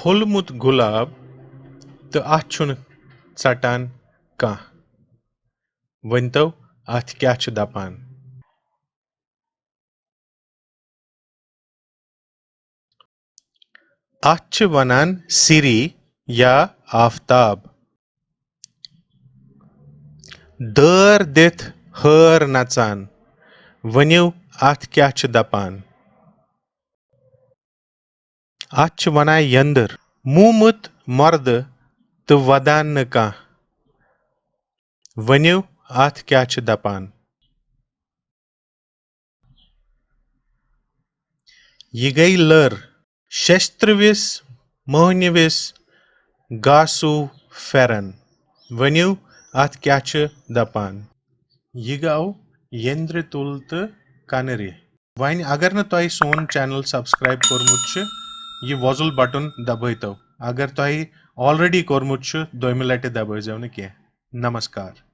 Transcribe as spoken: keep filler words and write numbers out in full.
پھوٚلمُت گۄلاب تہٕ اَتھ چھُنہٕ ژَٹان کانٛہہ۔ ؤنۍ تو، اَتھ کیٛاہ چھِ دَپان؟ اَتھ چھِ وَنان سِری یا آفتاب۔ دٲر دِتھ ہٲر نَژان۔ ؤنِو، اَتھ کیٛاہ چھِ دَپان؟ اَتھ چھِ وَنان یٔنٛدٕر۔ موٗمُت مۄردٕ تہٕ وَدان نہٕ کانٛہہ۔ ؤنِو، اَتھ کیٛاہ چھِ دَپان؟ یہِ گٔے لٔر۔ شیٚستٕروِس موہنِوِس گاسوٗ پھٮ۪رن۔ ؤنِو، اَتھ کیٛاہ چھِ دَپان؟ یہِ گوٚو یٔنٛدرِ تُل تہٕ کَنرِ۔ وۄنۍ اگر نہٕ تۄہہِ سون channel subscribe کوٚرمُت چھُ، یہِ وۄزُل button دبٲیتو۔ اگر تۄہہِ already کوٚرمُت چھُ، دوٚیمہِ لٹہِ دبٲیزیو نہٕ کینٛہہ۔ نمسکار۔